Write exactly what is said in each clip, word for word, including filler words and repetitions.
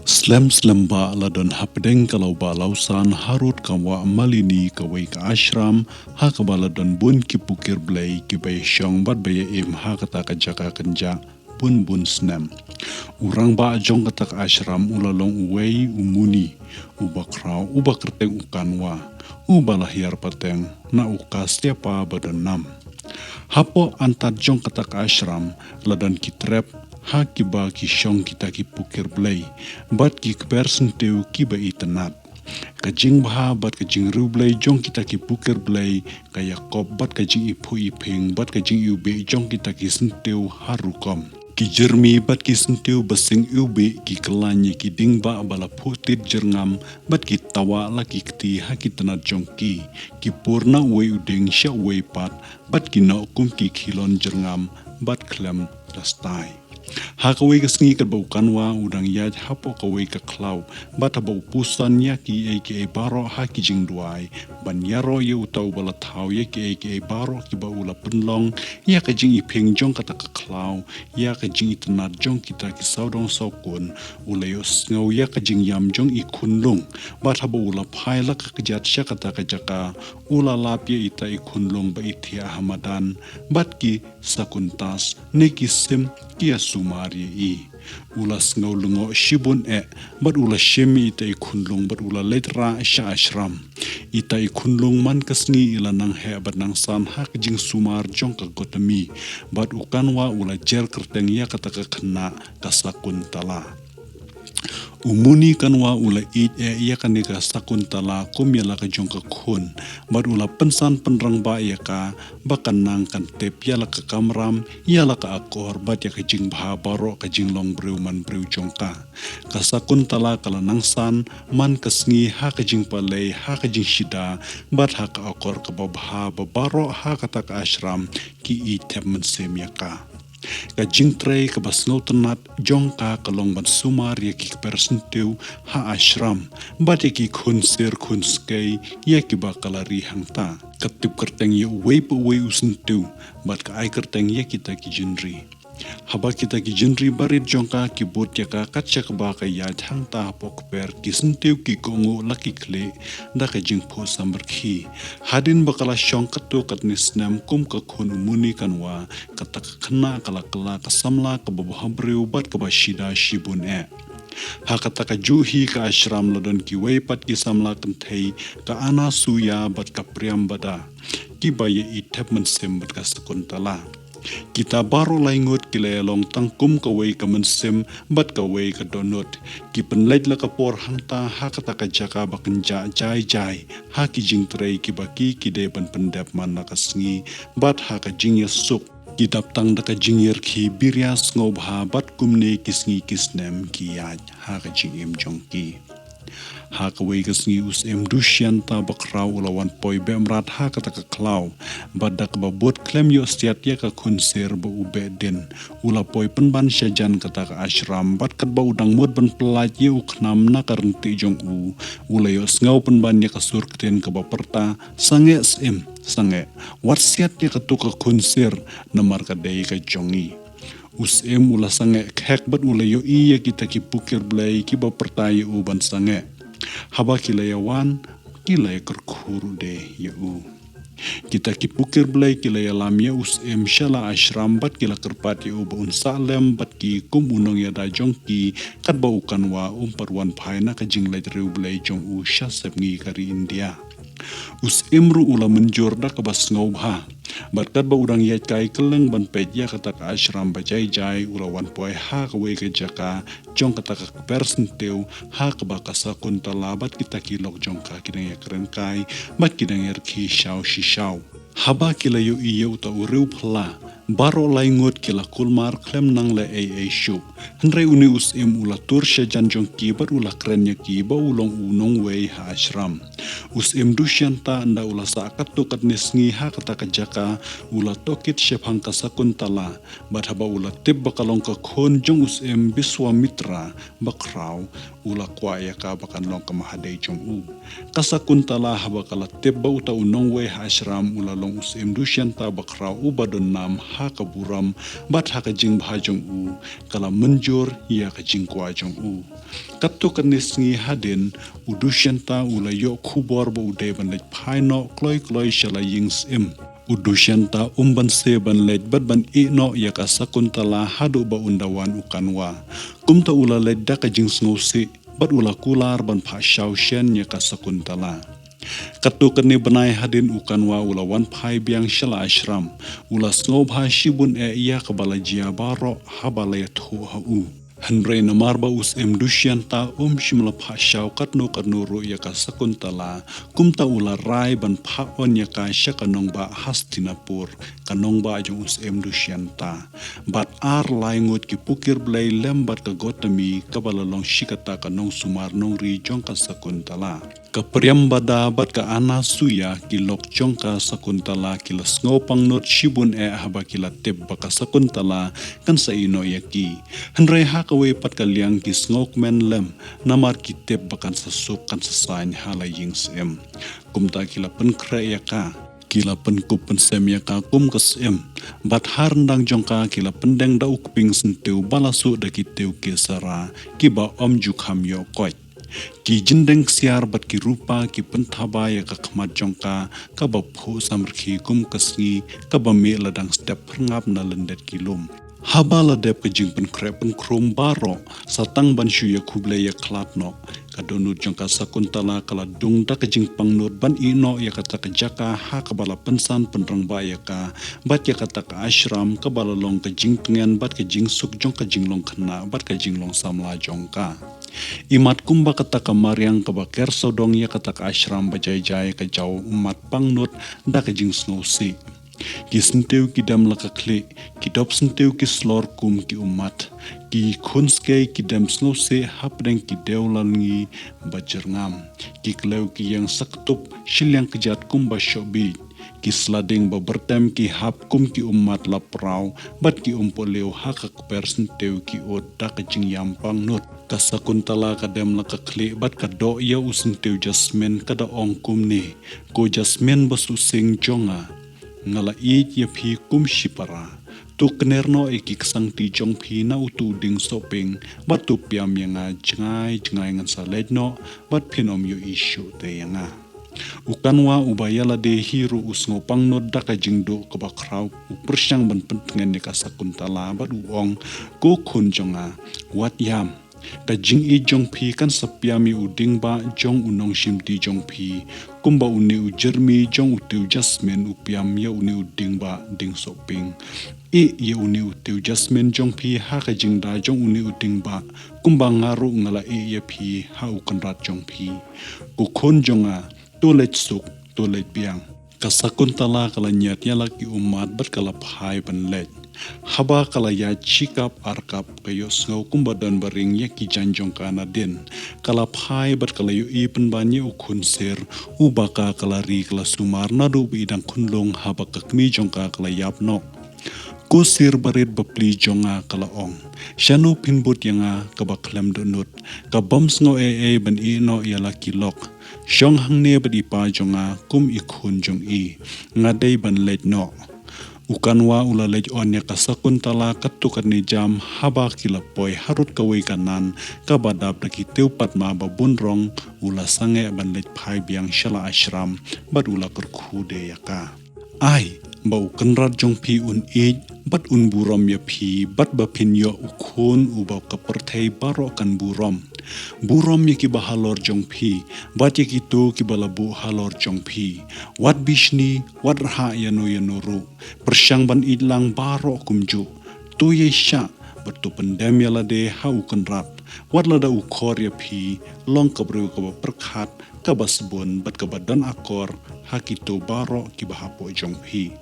Slem slem ba la don hapdeng ka lawbah lawsan harud ka wah Malini kawei ka ashram, ha kaba la don bun ki pukir blei kiba ïashong bad ba ïaim ha kata ka jaka kynjah bun bun snem. U rangbah jong kata ka ashram u la long uwei u muni, uba khraw, uba kyrteng u Kanwa, uba la hiar pateng na u Kasyapa ba don nam. Hapoh antad jong kata ka ashram la don ki trep ha kiba ki shong kita ki pukir blei bad ki kper syntiew kiba itynnad. Ka jingbha bad ka jingriewblei jong kita ki pukir blei ka ïakop bad ka jingiphuh iphieng bad ka jingiwbih jong kita ki syntiew ha rukom. Ki jyrmi bad ki syntiew ba sing iwbih ki kylla ïa ki dieng ba ba la phuh tit jyrngam bad ki tawah la ki kti ha ki tnat jong ki. Ki pur na uwei u dieng sha uwei pat bad ki noh kum ki khilon jyrngam bad khlem da stai. Ha kawei ka sngi katba u Kanwa u dang ïaid hapoh kawei ka khlaw bad haba u pyrshang ïa kiei kiei baroh ha ki jingduwai ban ïaroh ïa uta uba la thaw ïa kiei kiei baroh kiba u la pynlong, ïa ka jingiphieng jong kata ka khlaw, ïa ka jingitynnad jong kita ki sawdong sawkun, u la ïohsngew ïa ka jingïam jong i khunlung. Bad haba u la phai la ka kjat sha kata ka jaka, u la lap ïa ita i khunlung ba i thiah ha madan bad ki sakuntas ne ki sim ki ïasumar ïa i. U la sngew lyngngoh shibun eh bad u la shim ïa ita i khunlung bad u la leit rah sha ashram. Ita i khunlung man ka sngi i la nang heh bad nang san ha ka jingsumar jong ka Gotami bad u Kanwa u la jer kyrteng ïa kata ka khynnah ka Sakuntala. U muni Kanwa u la ïeit eh ïa kane ka Sakuntala kum ïa la ka jong ka khun bad u la pynsan pynrangbah ïa ka ba kan nang kan tip ïa la ka kamram, ïa la ka akor bad ïa ka jingbha baroh ka jinglong briew man briew jong ka. Ka Sakuntala ka la nang san man ka sngi ha ka jingpalei, ha ka jingshida bad ha ka akor kaba bha ba baroh ha kata ka ashram ki ïeit thep mynsiem ïa ka. Ka jingtrei kaba sngewtynnad jong ka ka long ban sumar ïa ki kper syntiew ha ashram bad ïa ki khun sier khun skei ïa kiba ka la ri hangta. Ka tip kyrteng ïa uwei pa uwei u syntiew bad ka ai kyrteng ïa kita ki jingri. Haba kita ki jingri barit jong ka ki bud ïa ka kat sha kaba ka ïaid hangta hapoh kper, ki syntiew ki kohnguh la ki khlieh da ka jingphuh samrkhie. Hadien ba ka la shong katto katne snem kum ka khun u muni Kanwa, kata ka khynnah ka la kylla ka samla kaba bhabriew bad kaba shida shibun eh. Ha kata ka juh hi ka ashram la don kiwei pat ki samla kynthei, ka Anasuya bad ka Priambada, kiba ïeit thep mynsiem bad ka Sakuntala. Kita baroh lai ngut ki la ïalong tang kum kawei ka mynsiem bad kawei ka dohnud. Ki pynleit la ka por hangta ha kata ka jaka ba kynjah jai jai ha ki jingtrei kiba ki ki dei ban pyndep man la ka sngi bad ha ka jingïasuk. Ki dap tang da ka jingïarkhie biria sngewbha bad kumne ki sngi ki snem ki ïaid ha ka jingim jong ki. Ha kawei ka sngi u Syiem Dushyanta Bakhraw u la wan poi beh mrad ha kata ka khlaw bad da kaba bud khlem ïoh siat ïa ka khun sier ba u beh dien, u la poi pynban shajan kata ka ashram bad katba u dang mut ban pyllait ïa u khnam na ka ryntieh jong u, u la ïohsngew pynban ïa ka sur ktien kaba pyrta, "Sangeh Syiem, sangeh, wat siat ïa kato ka khun sier, namar ka dei ka jong ngi." U Syiem u la sangeh khek bad u la ïohi ïa kita ki pukir blei kiba pyrta ïa u ban sangeh. Haba ki la ïawan, ki la ïakyrkhu ruh de ïa u. Kita ki pukir blei ki la ïalam ïa u Syiem sha la ashram bad ki la kyrpad ïa u ba un sah lem bad ki kum u nongïada jong ki, katba u Kanwa um pat wan phai na ka jingleit riewblei jong u sha sepngi ka ri India. U Syiem ruh u la mynjur da kaba sngewbha. Bad katba u dang ïaid kai kylleng ban peit ïa kata ka ashram ba jai jai, u la wan poi ha kawei ka jaka jong kata ka kper syntiew ha kaba ka Sakuntala bad kita ki lok jong ka ki dang ïakren kai bad ki dang ïarkhie shaw shi shaw. Haba ki la ïohi ïa uta u riewphylla, baroh lai ngut ki la kulmar khlem nang leh ei ei shuh. Hynrei une u Syiem u la tur shajan jong ki bad u la kren ïa ki ba u long u nongwei ha ashram. U Syiem Dushyanta ynda u la sah katto katne sngi ha kata ka jaka, u la tohkit shaphang ka Sakuntala, bad haba u la tip ba ka long ka khun jong u Syiem Biswamitra Bakhraw, u la kwah ïa ka ba kan long ka mahadei jong u. Ka Sakuntala haba ka la tip ba uta u nongwei ha ashram u la long u Syiem Dushyanta Bakhraw uba don nam ha ka burom bad ha ka jingbha jong u, ka la mynjur ïa ka jingkwah jong u. Katto katne sngi hadien, u Dushyanta u la ïoh khubor ba u dei ban leit phai noh kloi kloi sha la ïing syiem. U Dushyanta um banse ban leit bad ban ïeh noh ïa ka Sakuntala haduh ba un da wan u Kanwa. Kumta u la leit da ka jingsngewsih bad u la kular ban phah shaw shen ïa ka Sakuntala. Katto katne bnai hadien u Kanwa u la wan phai biang sha la ashram. U la sngewbha shibun eh ïa kaba la jia baroh haba la ïathuh ha u. Hynrei namar ba u syiem Dushyanta um shym la phah shaw katno katno ruh ïa ka Sakuntala, kumta u la rai ban phah on ïa ka sha ka nongbah Hastinapur, ka nongbah jong u syiem Dushyanta. Bad ar lai ngut ki pukir blei lem bad ka Gotami kaba la long shi katta ka nongsumar nongri jong ka Sakuntala. Ka Priyambada bad ka Anasuya, ki lok jong ka Sakuntala, ki la sngew pangnud shibun eh haba ki la tip ba ka Sakuntala kan sa ïeh noh ïa ki. Hynrei ha kawei pat ka liang ki sngewkmen lem, namar ki tip ba kan sa suk kan sa saiñ ha la ïing syiem. Kumta ki la pynkhreh ïa ka. Ki la pynkup pynsem ïa ka kum ka syiem. Bad ha ryndang jong ka ki la pyndeng da u kpieng syntiew ba la suh da ki tiew kesara, kiba ym ju kham ïoh koit. Ki jyndeng ksiar bad ki rupa ki pynthaba ïa ka khmat jong ka, kaba phuh samrkhie kum ka sngi, kaba mih la dang step phyrngap na lyndet ki lum. Haba la dep ka jingpynkhreh pynkhrum baroh, sa tang ban shu ïakhublei ïakhlad noh, ka dohnud jong ka Sakuntala ka la dung da ka jingpangnud ban ïeh noh ïa kata ka jaka ha kaba la pynsan pynrangbah ïa ka, bad ïa kata ka ashram kaba la long ka jingtngen bad ka jingsuk jong ka jinglong khynnah bad ka jinglong samla jong ka. Imat kumba kata ka mariang kaba ker sawdong ïa kata ka ashram ba jai jai ka jaw ummat pangnud da ka jingsngewsih. Ki syntiew ki dem la ka khlieh, ki dop syntiew ki slor kum ki ummat. Ki khun skei ki dem sngewsih hapdeng ki dewlalngi ba jyrngam. Ki klew ki ïeng saktup shiliang kjat kumba shoh biej. Ki sla dieng ba byrtem ki hap kum ki ummat la praw, bad ki umpohliew ha ka kper syntiew ki ud da ka jingïam pangnud. Ka Sakuntala ka dem la ka khlieh bad ka doh ïa u syntiew Jasmine ka da ong kumne, ko Jasmine ba suhsing jong nga, nga la ïeit ïa phi kum shipara. To kner noh ïa ki ksangti jong phi na uto u dieng sohpieng, bad to pynïam ïa nga jngai jngai ngan sa leit noh, bad phin ym ïohi shuh te ïa nga. U Kanwa uba ïa lade hi ruh u sngew pangnud da ka jingduh kaba khraw, u pyrshang ban pyntngen ïa ka Sakuntala bad u ong, ko khun jong nga, wat ïam. Ka jingïeit jong phi kan sa pynïam ïa u dieng ba jong u nongshimti jong phi, kumba une u jyrmi jong u tiew Jasmine u pynïam ïa une u dieng ba dieng sohpieng. Ïeh ïa une u tiew Jasmine jong phi ha ka jingda jong une u dieng ba, kumba nga ruh nga la ïeh ïa phi ha u kynrad jong phi. Ko khun jong nga, to leit suk, to leit biang. Ka Sakuntala ka la ñiad ïa la ki ummat bad ka la phai ban leit. Haba ka la ïaid shi kap ar kap ka ïohsngew kumba don ba ring ïa ki jaiñ jong ka nadien. Ka la phai bad ka la ïohi pynban ïa u khun sir, uba ka ka la ri ka la sumar naduh ba i dang khunlung haba ka kmie jong ka ka la ïap noh. Ko sir barit bapli jong nga, ka la ong, shano phin bud ïa nga kaba khlem dohnud, ka bym sngew ei ei ban ïeh noh ïa la ki lok. Shong hangne bad i pa jong nga kum i khun jong i. Nga dei ban leit noh. U Kanwa u la leit on ïa ka Sakuntala katto katne jam haba ki la poi harud kawei ka nan kaba dap da ki tiew padma ba bun rong, u la sangeh ban leit phai biang sha la ashram bad u la kyrkhu de ïa ka. Ai, ba u kynrad jong phi un ïeit bad un burom ïa phi, bad ba phin ïoh u khun uba ka pyrthei baroh kan burom. Burom ïa kiba halor jong phi, bad ïa kito kiba la buh halor jong phi. Wat bishni, wat rhah ïano ïano ruh. Pyrshang ban ïeit lang baroh kumjuh. To ïaishah bad to pyndem ïa lade ha u kynrad. Wat lada u khor ïa phi, long ka briew kaba pyrkhat, kaba sbun bad kaba don akor ha kito baroh kiba hapoh jong phi.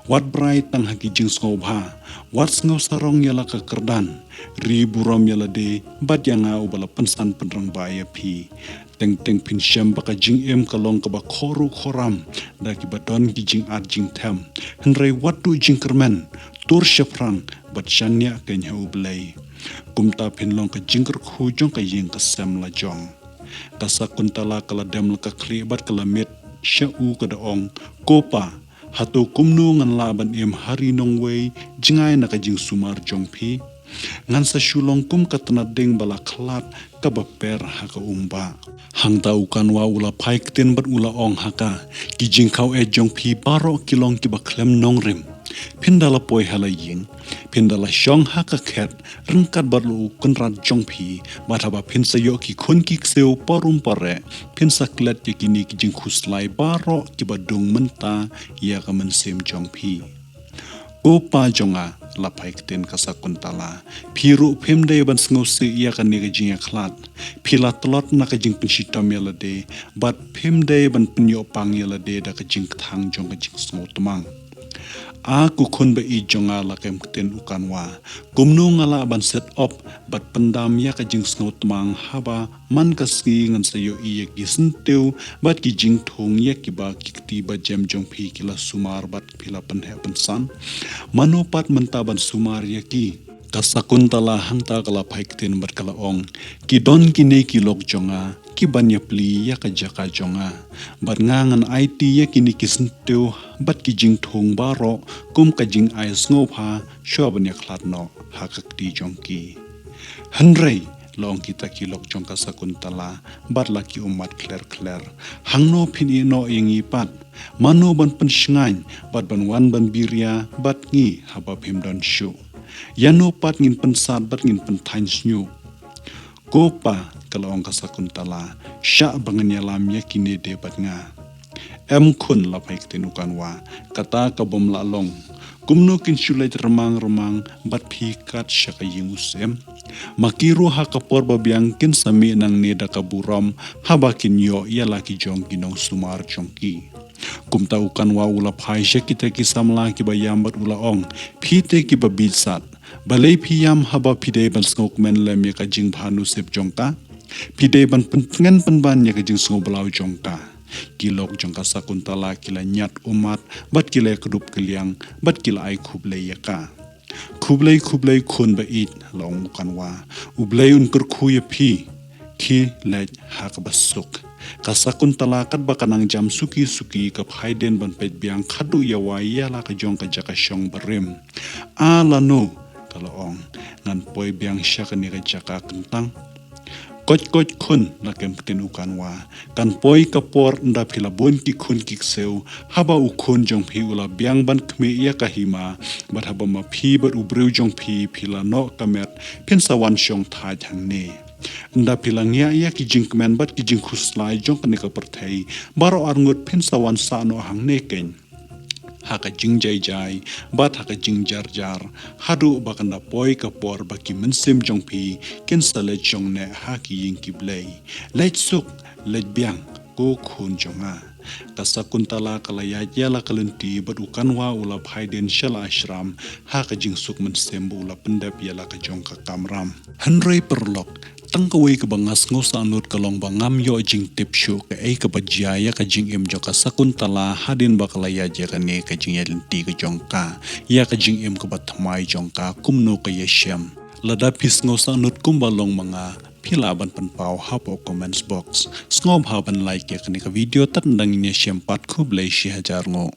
Wat brai tang ha ki jingsngewbha, wat sngew sarong ïa la ka kyrdan. Ri burom ïa lade bad ïa nga uba la pynsan pynrangbah ïa phi. Teng teng phin shem ba ka jingim ka long kaba khor ruh khoram da kiba don ki jingat jingthem. Hynrei wat duh jingkyrmen, tur shaphrang bad shaniah keiñ ha U Blei. Kumta phin long ka jingkyrkhu jong ka ïing ka sem la jong. Ka Sakuntala ka la dem la ka khlieh bad ka la miet sha u, ka da ong, ko pa, Hato kumno ngan lah ban im ha ri nongwei jngai na ka jingsumar jong phi? Ngan sa shu long kum ka tnat ding ba la khlad kaba per ha ka umba. Hangta u Kanwa u la phai ktien bad u la ong ha ka, ki jingkhaw eh jong phi baroh ki long kiba khlem nongrim. Phin da la poi ha la ïing, phin da la shong ha ka khet ryngkat bad u kynrad jong phi, bad haba phin sa ïoh ki khun ki ksiew parum pareh, phin sa klet ïa kine ki jingkhuslai baroh kiba dung mynta ïa ka mynsiem jong phi. Ko pa jong nga, la phai ktien ka Sakuntala, phi ruh phim dei ban sngewsih ïa kane ka jingïakhlad. Phi la tlot na ka jingpynshitom ïa lade, bad phim dei ban pynïoh pang ïa lade da ka jingkthang jong ka jingsngewtmang. A ko khun ba ïeit jong nga, la kem ktien u Kanwa, kumno nga lah ban set op bad pyndam ïa ka jingsngewtmang haba man ka sngi ngan sa ïohi ïa ki syntiew bad ki jingthung ïa kiba ki kti ba jem jong phi ki la sumar bad phi la pynheh pynsan? Mano pat mynta ban sumar ïa ki? Ka Sakuntala hangta ka la phai ktien bad ka la ong, ki don kine ki lok jong nga kiban ïapli ïa ka jaka jong nga, bad nga ngan aiti ïa kine ki syntiew bad ki jingthung baroh kum ka jingai sngewbha shuwa ban ïakhlad noh ha ka kti jong ki. Hynrei, la ong kita ki lok jong ka Sakuntala bad la ki ummat khler khler, hangno phin ïeh noh ïa ngi pat? Mano ban pynshngaiñ bad ban wan ban biria bad ngi haba phim don shuh? Ïano pat ngin pynsat bad ngin pynthaiñ shñiuh? Ko pa, ka la ong ka Sakuntala, shah ba ngan ïalam ïa kine de bad nga. Em khun, la phai ktien u Kanwa, kata ka bym lah long. Kumno kin shu leit rymang rymang bad phi kat sha ka ïing u Sem? Ma ki ruh ha ka por ba biang kin sa mih nangne da ka burom haba kin ïoh ïa la ki jong ki nongsumar jong ki. Kumta u Kanwa u la phai sha kita ki samla kiba ïam bad u la ong, phi te kiba bieit sat, balei phi ïam haba phi dei ban sngewkmen lem ïa ka jingbha nusip jong ka? Phi dei ban pyntngen pynban ïa ka jingsngewblaw jong ka. Ki lok jong ka Sakuntala ki la ñiad ummat bad ki la kdup kylliang bad ki la ai khublei ïa ka. Khublei, khublei khun ba ïeit, la ong u Kanwa. U Blei un kyrkhu ïa phi. Khie leit ha kaba suk. Ka Sakuntala katba ka nang jam suki suki ka phaidien ban peit biang khatduh ïa wai ïa la ka jong ka jaka shong barim. A lano, ka la ong, ngan poi biang sha kane ka jaka kyntang. Koit koit khun, la kem ktien u Kanwa. Kan poi ka por ynda phi la bun ki khun ki ksiew, haba u khun jong phi u la biang ban khmih ïa ka hima, bad haba ma phi bad u briew jong phi phi la noh ka met, phin sa wan shong thait hangne. Ynda phi la ngiah ïa ki jingkmen bad ki jingkhuslai jong kane ka pyrthei, baroh arngut phin sa wan sah noh hangne keiñ. Ha ka jingjai jai bad ha ka jingjar jar, haduh ba kan da poi ka por ba ki mynsiem jong phi kin sa leit shong neh ha ki ïing ki blei. Leit suk, leit biang, ko khun jong nga. Ka Sakuntala ka la ïaid ïa la ka lynti bad u Kanwa u la phaidien sha la ashram, ha ka jingsuk mynsiem ba u la pyndep ïa la ka jong ka kamram. Hynrei paralok, tang kawei kaba nga sngewsahnud ka long ba ngam ïoh jingtip shuh kaei kaba jia ïa ka jingim jong ka Sakuntala hadien ba ka la ïaid ïa kane ka jingïaid lynti ka jong ka, ïa ka jingim kaba thymmai jong ka kumno ka ïashem. Lada phi sngewsahnud kumba long ma nga, phi lah ban pynpaw hapoh comments box. Sngewbha ban like ïa kane ka video tad ynda ngin ïashem pat, khublei shihajar nguh.